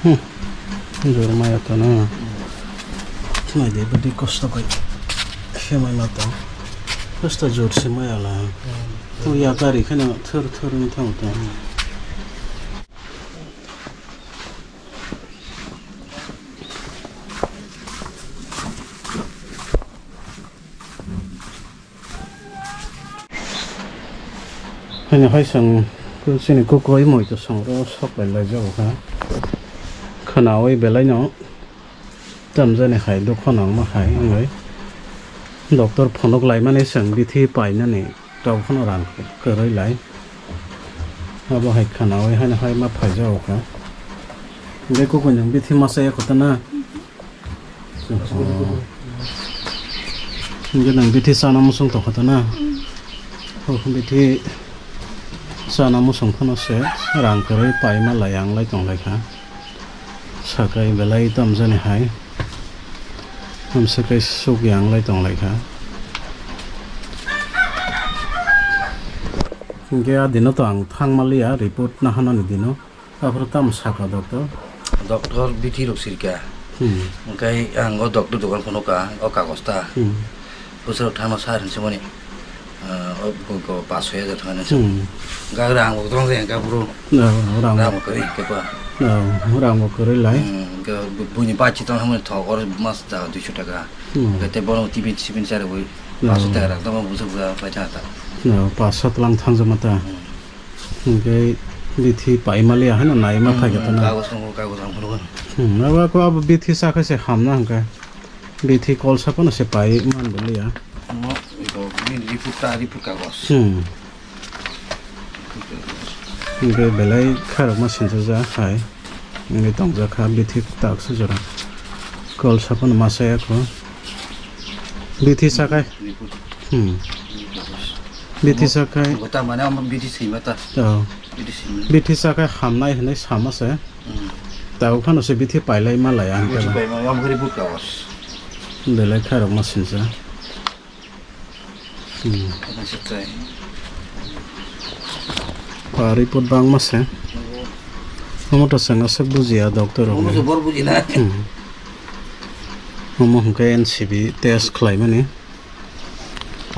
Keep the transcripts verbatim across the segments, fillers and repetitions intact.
Hmm. Jor maya to na. Mai de badi kosto kai. Khe mai ma to. Kosto jor se maya la. To ya kari khana thar thar ni thang to. Haino hai chwng chini kukui muitu songro sok lai lai jago kha. Khwnaui belai no tamjani hai dukho nangma hai wngwi doctor phunuk laimani chwng bithi painani tok phano rang kwrwi lai. Abo hai khwnaui haino hai ma phai jago kha. Hwnkhe kukui nwng bithi masa ya kho ta na? Hwnkhe nwng bithi chana muchung tongkha ta na? Bithi chana muchung phano se rang kwrwi paima lai ang lai tong lai kha. Sakai belai tamjani hai. Hamsa khe suk yang lai tong lai kha. Hwnkhe a dino to ang thang maliya report nahanani dino. Aphuru tamo saka doctor? Doctor bithi rok sirka. Hmm. Hwnkhe ang o doctor dokan phunukha, o kagoz ta. Hmm. Bwswk thangno sa hinwi swmani, ah, o ko, ko, pas soi hajar thangani swk. Hmm. Gak rang bo tong jeng ka bro. No, rang bo. Rang bo kwrwi khe pa. No, rang bo kwrwi lai. Hmm, hwnkhe bu-, buini bachi tong hamani thok or mas ta duiso taka. Hmm. Hwnkhe te bono tiffin sipin chari bui. No. Paso taka rak tamo bwswk bwswk pai thang ta. No, paso tlang thang jama ta. Hmm. Hwnkhe bithi paimaliya hano naima phaikha tana. Kagos tongo, kagos ang phunukgo. Hmm, abo, abo, abo bithi sakhe se hamna hwnkhe. Bithi kolsa phano se pai manliya. Omo, iko, bini report ta, report kagos. Hmm. Hwnkhe belai khairokma sinchajak hai. Wngwi tongjakha bithi taksa jora. Kolsa phano masa ya kho. Bithi sakai. Hmm. Bithi sakai. Omo ta mane omo bithi sima ta. Oh. Bithi sima. Bithi sakai hamnai hinwi sama se. Hmm. Tabuk phano se bithi pailai malai ang. Bithi paima, omo khe report kagos. Belai khairokma sincha. Hmm. Ano se try. Pa report bangma se. Omo to chwng aswk bujiya doctor rok. Omo se bor bujina. Hmm. Omo hwnkhe N C B test khlaimani.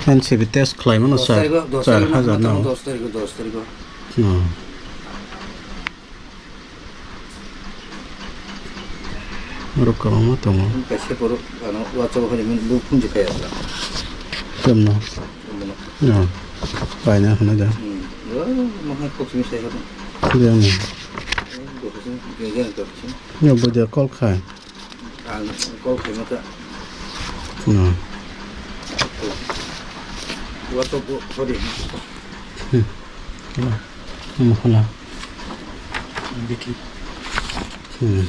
N C B test khlaimano dos sir, tarikh o, dos char tarikh o hajar mata nao. Dos tarikh o, dos tarikh o. Hmm. Borok kwbangma tongo. Kaisa borok ano WhatsApp o phai rimani, bo phone se khai ya. Tamo. Tamo. No. Paina hwnwi da. Hmm. Yo, mo hai kok simi sai hwn. Yang ni. Dokhasing, gaya dokhasing. Yo, bo dia call khai. Ang call khai mata. No. WhatsApp o, sorry. Hmm. Wala. Wala. Bithi. Hmm.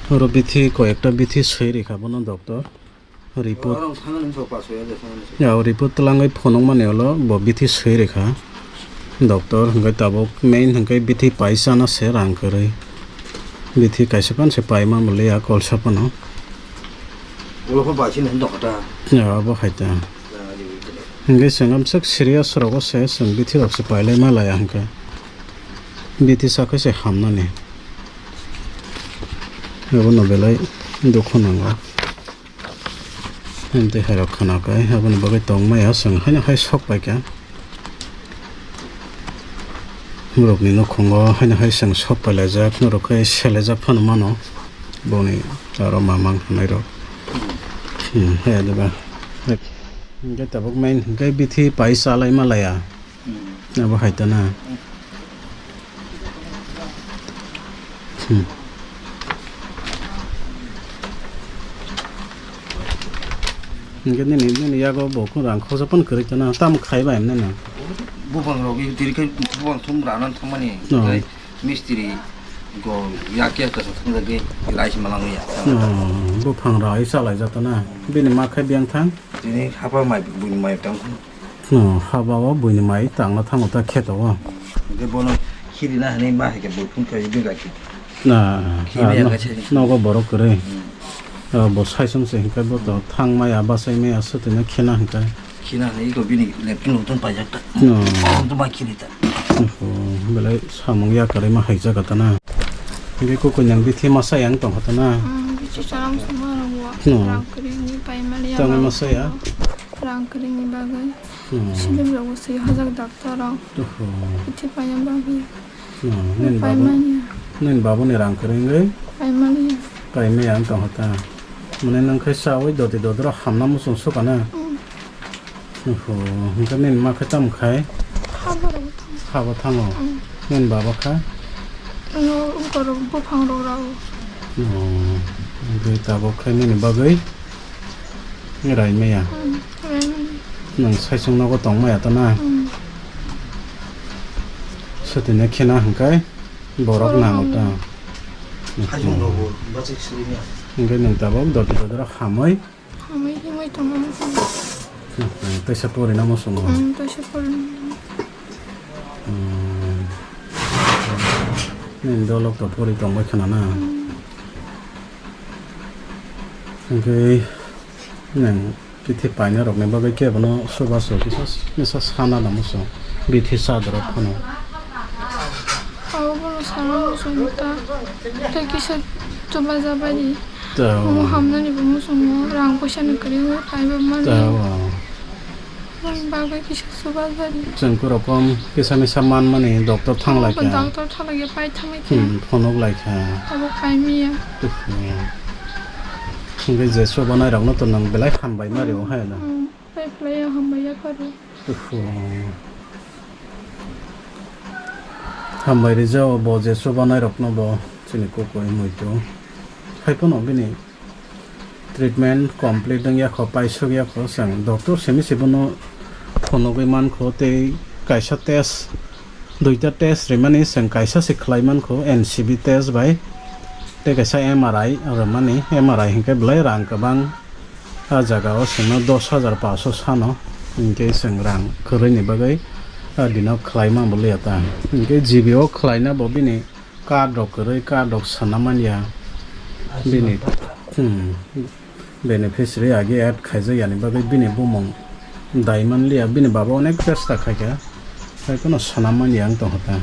Oro bithi, koyekta bithi soi rikha bono doctor. Report. Oro thangani so paso ya, thangani so. Ya, report twlangwi phunukmani ulo bo bithi soi rikha. Doctor hwnkhe tabuk main hwnkhe bithi paisana se rang kwrwi. Bithi kaisa phano se paima maliya kolsa phano. Ulo pho paisina hin dokhata. Ya, abo hai ta. Hwnkhe chwng amswk serious rogo se chwng bithi rok se pailai malaya hwnkhe. Bithi sakhe se hamnani. Abono belai dukhu nango. Himtwi hairok khwnakhai aboni bagwi tongmaya chwng haino hai sok paikha. Borokni nukhungo haino hai chwng sok pailaijak, norok khe selaijak phano mano boni aro mamang hwnwi rok. Hmm, hai adiba. Hwnkhe tabuk main hwnkhe bithi pai chalai malaya. Hmm. Abo hai ta na. Hmm. Hingke nini, nini yago bo khorang khosa phano kwrwi ta na, tamo khai bai mwnai na. Buphang rok tiri khe buphang thum rana thangmani. Oh. Mistiri go yak yak kasa thang jagwi rice malang ya. Oh, buphang rok ai chalai jata na. Bini ma khai biyang thang. Tini hapa mai buini mai tang. No, haba o buini mai tangna thango ta kheto o. Hingke bono khirina hinui ma hai khe bo phun khe bini bai khe. Na, khiri ah, ya no, khe se. Nogo borok kwrwi. Hmm. Ah, bo saichung se hingke bo to thang maya bachai maya swtwino khena hingke. Khena hinui iko bini leptun lutun paijak ta. No. Ang to ma khiri ta. Oh, belai samung ya kwrwi ma hai jaga ta na. Hingke kukui nang bithi masa yang tong kha ta na? Hmm, bithi salam suma rang wa. Hmm. Rang kring ni pai mali ya. Tang ma masa ya? Rang kring ni bagwi. Hmm. Silim rok bo swi hajak doctor rok. Oho. Bithi pai yang bagwi. Hmm, nin pai babu, mani ya. Nin babu ni rang kring gwi? Pai mali ya. Pai maya ang tong kha ta. Mane nang khai sa oi doti dodro hamna muchung suka na? Hmm. Oho, hingke nini ma khe tamo khai? Habo rok thango. Habo thango? Mm. Nini baba kha? Ano borok buphang rok rao. Oh, hingke tabok khai nini bagwi rai maya? Mm, rai maya. Nwng saichung nogo tong maya ta na? Mm. Sotino khena hingke borok borok nango nango ta? Saichung nogo bachai sili maya. Hingke nwng tabok doti dodro hamoi? Hamwi himwi tongma muchungo. Hmm, teisa porina muchungo. Hmm, teisa porina muchungo. Hmm. Nini dolok to pori tongbai khna na. Hmm. Hingke nang kithi paina rokni bagwi kebono subaso kisa, kisa sana na muchung. Bithi sadorok phano. Abo bono sana muchungo ta. Tei kisa chubajabaidi. Ta. Omo hamnani bo muchungo, rang poisa ni kwrwi o, kaiba mani. Ta, o. Mani bagwi kisa chubajabaidi. Chwng khe rokom kisa misa manmani doctor thang lai kha. Doctor thang lai kha, pai thang lai kha. Hmm, phunuk lai kha. Abo pai miya. Tufni. Hingke je chubanai rokno to nwng belai hambai ma rio hai da. Hmm. Pai phlai ya hambai ya pharo. Uhu. Hambai rijao bo je chubanai rokno bo chini kukui muitu. Hai phano bini treatment complete wng yakho, paisuk yakho, chwng doctor simi se bono phunugwi mankho tei kaisa test, duita test rimani chwng kaisa se khlai mankho N C B test bai tei kaisa M R I rwmani, M R I hinkhe belai rang kwbang. A jaga o chwngno dos hajar paso sano, hinkhe chwng rang kwrwini bagwi a dino khlai manbo liya ta. Hinkhe G B o khlaina bo bini card rok kwrwi, card rok sana manya. Bini, hmm, beneficiary agi add khaijak yani bagwi bini bumung dai man liya, bini baba onek chesta khaikha, hai kheno sana manya wng tongkha ta.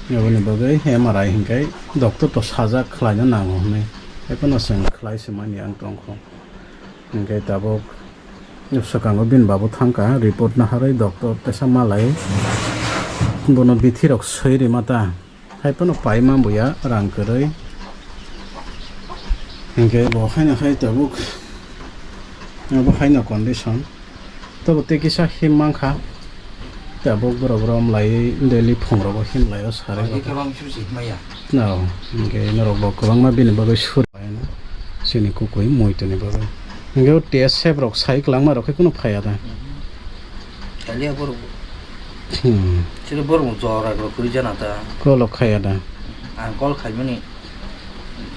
Aboni bagwi M R I hinkhe doctor to sajak khlaina nango hinwi, hai kheno chwng khlai se manya wng tongkho. Hinkhe tabuk swkango bini babo thangkha, report naharwi doctor teisa malai bono bithi rok swi rima ta, hai phano paima buya rang kwrwi. Hinkhe bo haino hai tabuk, abo haino condition. Tabuk tei kisa him mankha. Tabuk borok rom lai daily phungrogo himlaio sari. Agi khe bang susi maya. No, hinkhe norok bo kwbangma bini bagwi sur. Chini kukui muituni bagwi. Hinkhe o test sep rok sai kwlangma rok khe kunu phaiya da. Kaliya borok. Hmm. Chini borok jora rok kwrwi jana ta. Kolo khaiya da. Ang kol khaimani.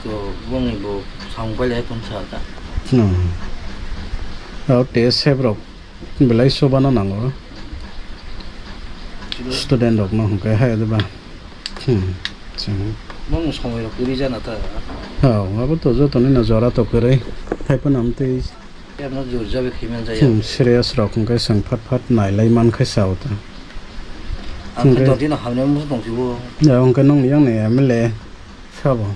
To bongni bo samung pailai phone sa ta. Hmm. O test sep rok. Belai sobano nango. Student rokno hwnkhe hai diba. Hmm. Chwng. Bongni somoi rok kwrwi jana ta. Ha, abo to joto nino jora to kwrwi. Hai phano amtwi. Yabno jor jabe khimya jaya. Hmm, serious rok hwnkhe chwng phat phat nailai mankhe sao ta. Ang khe hwnkhe dotino hamya musu tongsibo. Ya, hwnkhe nongni yang ni M L A. Sabo.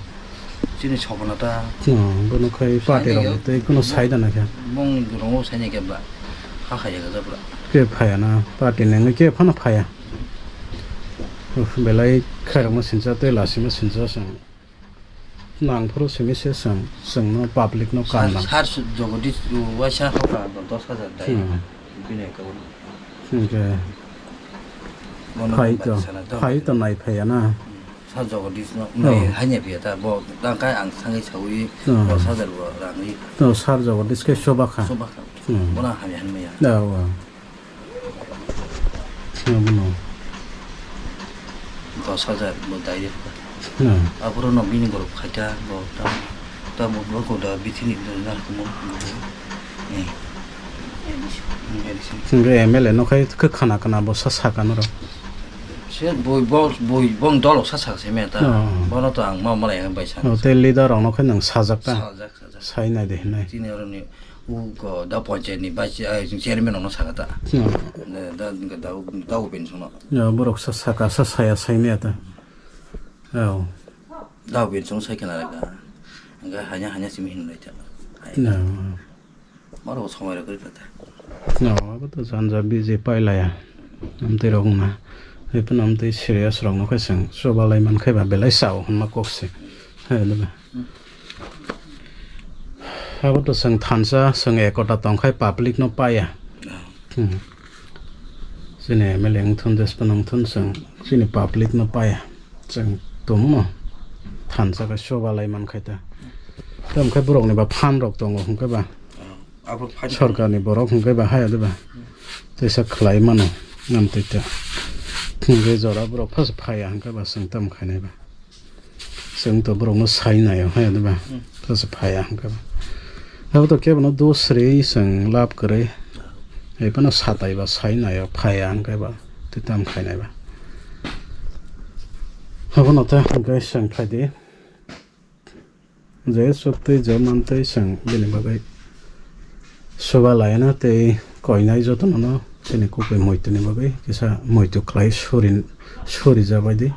Chini sokna ta. No, bono khai party rok tei kuno sai da na khe. Bong rong sai ne kebla. Ha khai ga jabra. Ke phaya na party nang ke phano phaya. Uf, belai khairokma sincha tei lasima sincha sang. Nang phuru simi se sang, sangno public no kam nang. Sar jogo di waisa hoka dos hajar dai. Hmm. Bini account. Hingke phai to, phai to nai phaiya na. Sar Jagadish no nai hanya phiya ta, bo tang kai ang sangai sawi dos hajar bo rang ri. To Sar Jagadish ke soba kha. Soba kha. Hmm. Bona hamya han maya. Da wa. Abono. Dos hajar bo dai. Hmm. Aboro no bini borok khaita bo ta, ta bo ko da bithini do na ko mo. Eh. Hingke M L A no khai khe khana khana bo sa saka norok. Se boi bo, boi bong dolok sa saka se me ta. Oh. Bono to ang ma malai ang bai sa. Oh, tei leader rok no khai nang sajak ta. Sajak, sajak. Sai nai de hinai. Tini oro ni u ko da panchayat ni vice, ai, chairman rok no saka ta. Oh. Da, da, da, da open sono. Ya, borok sa saka sa saya sai me ta. Oh. Dao bin chung sai khna rega. Hingke hanya hanya simi hin lai ta. No. Maro somoi rok rita ta. No, abo to janja biji pailaya. Amtwi rok na. Ipun amtwi serious rok no khe chwng chubalai man khe ba belai sao hwnma kok se. Hai, diba? Abo to chwng thansa, chwng ekota tongkhai public no paya. Hmm. Chini M L A wngthun, Despano wngthun, chwng chini public no paya. Chwng tongmo thansa khe chubalai man khai ta. Tamo khe borok ni ba phan rok tongo hwnkhe ba. Abo phai sorkar ni borok hwnkhe ba haya de ba. Teisa khlai mano, nam twi ta. Hwnkhe jora borok phas phaya hwnkhe ba chwng tamo khainai ba. Chwng to borokno sai naio, hai, diba? Hmm. Tasa phaiya hwnkhe ba. Abo to kebono dos rwi chwng lab kwrwi. Hai phano satai ba sai naio, phaiya hwnkhe ba. Twi tam khainai ba. Abono ta hwnkhe chwng khaidi. Je suktwi je mantwi chwng bini bagwi. Soba laina tei koinai jotono no chini kukui muitu ni bagwi kisa muitu khlai suri, suri jabai di.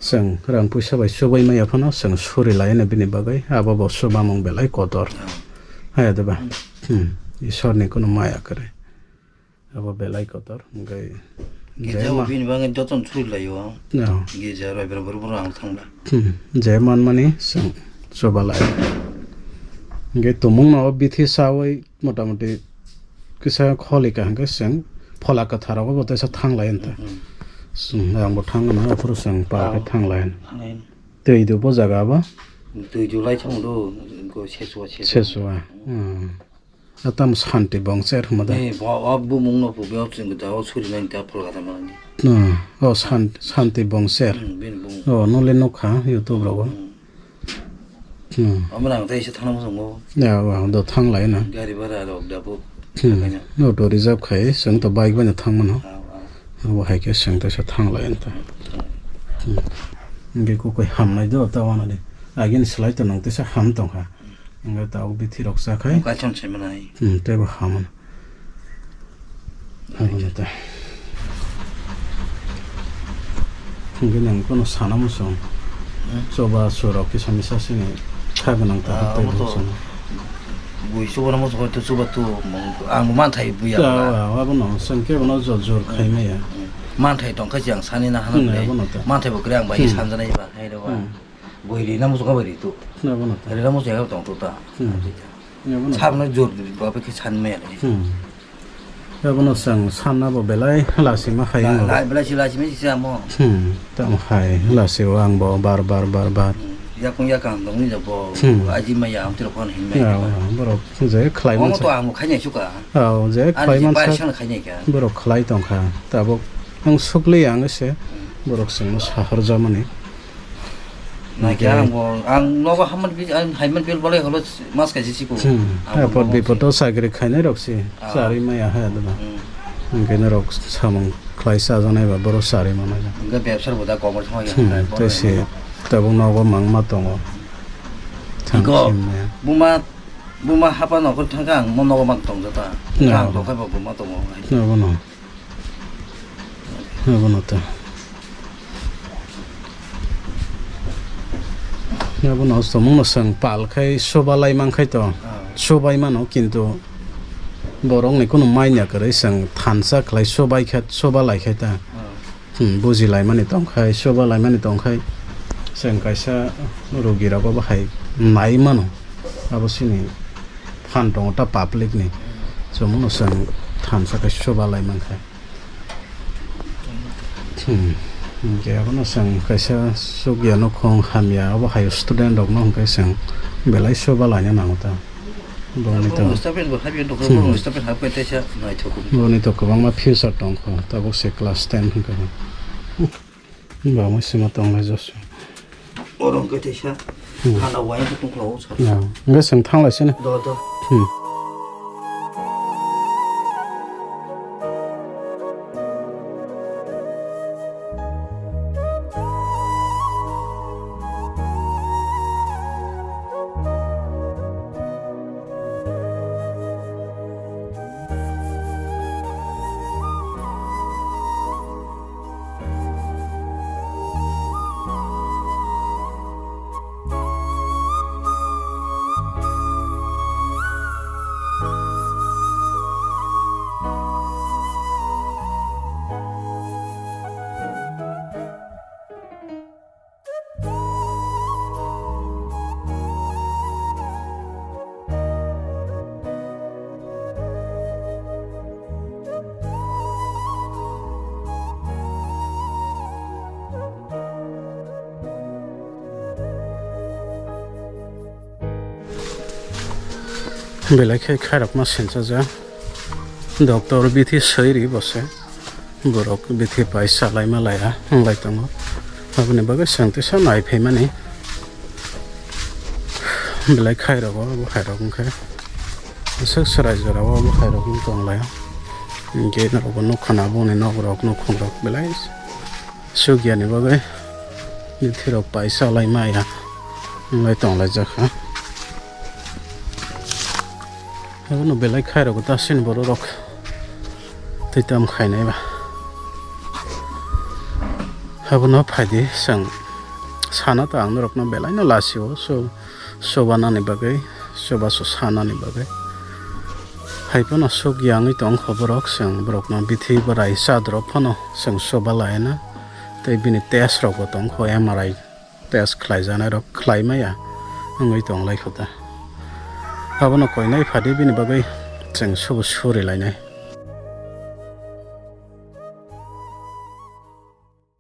Chwng rang puisa bai chubai maya phano chwng suri laina bini bagwi abo bo chubamung belai kotor. Haya de ba? Hmm. Ishwar ni kunu maya kwrwi. Abo belai kotor, hwnkhe Girja je o ma- bini bagwi jotono suri laio. No. Girja roi bera boro boro ang thangla. Hmm, je manmani chwng chubalai. Hwnkhe tumungno bithi sawi motamoti kisa kholika hwnkhe chwng phola kwtharogo bo teisa thanglai anta. Hmm. Chwng, angbo thangno aphuru chwng pa khe thanglai. Thanglai. Twi do bo jaga abo? Twi do lai chang do, go sesua, sesua. Sesua. Hmm. Atam Santi Bongser hwnba da? Eh, bo, o bumung no bo, bo chwng da o suri nang ta phol kata mani. Hmm. O San-, Santi Bongser. Hmm, bini bumung. O, nole nukha YouTube rogo. Hmm. Hmm. Omo nang tai se thangna muchungo. Ya, wa, do thang lai na. Gari bhara rok da bo. Hmm. Thangna. Auto reserve khai, chwng to bike bai no thang mano. Ah, ah. Abo hai khe chwng teisa thang lai anta. Hmm. Hwnkhe kukui hamnai do ta wanadi. Agini slai to nwng teisa ham tongkha. Hwnkhe tabuk bithi rok chakhai. Kaitham sai manai. Hmm, teibo hamano. Abono ta. Hwnkhe nwng kono sana muchung. Hmm? Choba churok kisa misa sini kha gwnang ta. Ah, tei omo to buchung. Bui chuba nang muchung to chuba tu mung ang bo manthai buya. Ah, ah, abono chwng khe bono jor jor khai maya. Hmm. Manthai tong kha jang sani na hana. Hmm, bai. Abono ta. Manthai bo kwrwi ang bai sanjanai ba hai rw ba. Hmm. Bui ri nang muchung kha bai ri tu. Abono ta. Ri nang muchung kha tong tu ta. Hmm. Abono. Sabno jor ba khe san maya le. Hmm. Abono chwng sanna bo belai lachima hai. La, ang la, belai si lachima si samo. Hmm, tamo hai lachio ang bo bar bar bar bar. Hmm, yakung yakang dongni jabo. Hmm. Aji maya ang tiro kon hin maya. Ya, borok je khlai mansa. Omo to ang khainai suka. Oh, je khlai mansa. Ani je pai san khainai ka. Borok khlai tongkha. Tabuk ang sukli ang se. Hmm. Borok chwngno sahor jamani. Naikhe ang bo, ang nogo hamar bi-, ang haiman bil bolai holo mas kaisa siko. Hmm. Ang bo apot nogo bipodo si. Chakri khainai rok si. Ah. Chari maya hai adona. Hmm. Hwnkhe norok samung khlai chajaknai ba borok chari manai. Hwnkhe bebsar bo da komor thangma ya. Hmm. Tei se tabuk nogo mangma tongo. Thang iko, sim maya. Buma, buma hapa nokhor thangkha ang mo nogo mang tong jata. No. Ang dokhai bo buma tongo. No, no. Abono ta. Abono somung no chwng pal khai soba lai man khai to. Ah. Sobai mano, kintu borok ni kunu manya kwrwi chwng thansa khlai sobai kha, soba lai khai ta. Ah. Hmm, buji lai mani tong khai, soba lai mani tong khai. Chwng kaisa rugi rogo bo hai nai mano. Abo sini phan tongo ta public ni. Somung no chwng thansa khai soba lai man khai. Hmm. Hwnkhe abono chwng kaisa chukya nukhung hamya, obo hai student rokno hwnkhe chwng belai soba laina nango ta. Bongni to. Bongni to kwbangma future tongkho, tabuk se class ten hwnkhe. Bangma sima tonglai Joshua. Oro hwnkhe teisa. Hmm. Hana uaisa tongkhlao sa. Ya. Hwnkhe chwng thanglai sini. Do, do. Hmm. Belai khe khairokma sinchajak. Doctor bithi swi ri bo se. Borok bithi pai chalai malai ya, wng lai tongo. Aboni bagwi chwng teisa nai phaimani. Belai khairok o, bo khairok wng khe. Aswk chwrai jora o, bo khairok wng tong lai o. Gate rok bo nukha na, boni nok rok, nukhung rok belai. Sugya ni bagwi bithi rok pai chalai maya wng lai tong lai jak kha. Abono belai khairok ta sini borok rok twi tam khainai ba. Abono phaidi chwng sana ta ang norokno belai no lasio, so soba nani bagwi, soba so sanani bagwi. Hai phano suk yangwi tong kho borok, chwng borokno bithi bwrai chadrok phano chwng soba laina, tei bini test rok bo tong kho, M R I test khlai janai rok khlai maya wngwi tong lai kho ta. Abono koinai phadi bini bagwi chwng sobo suri lainai.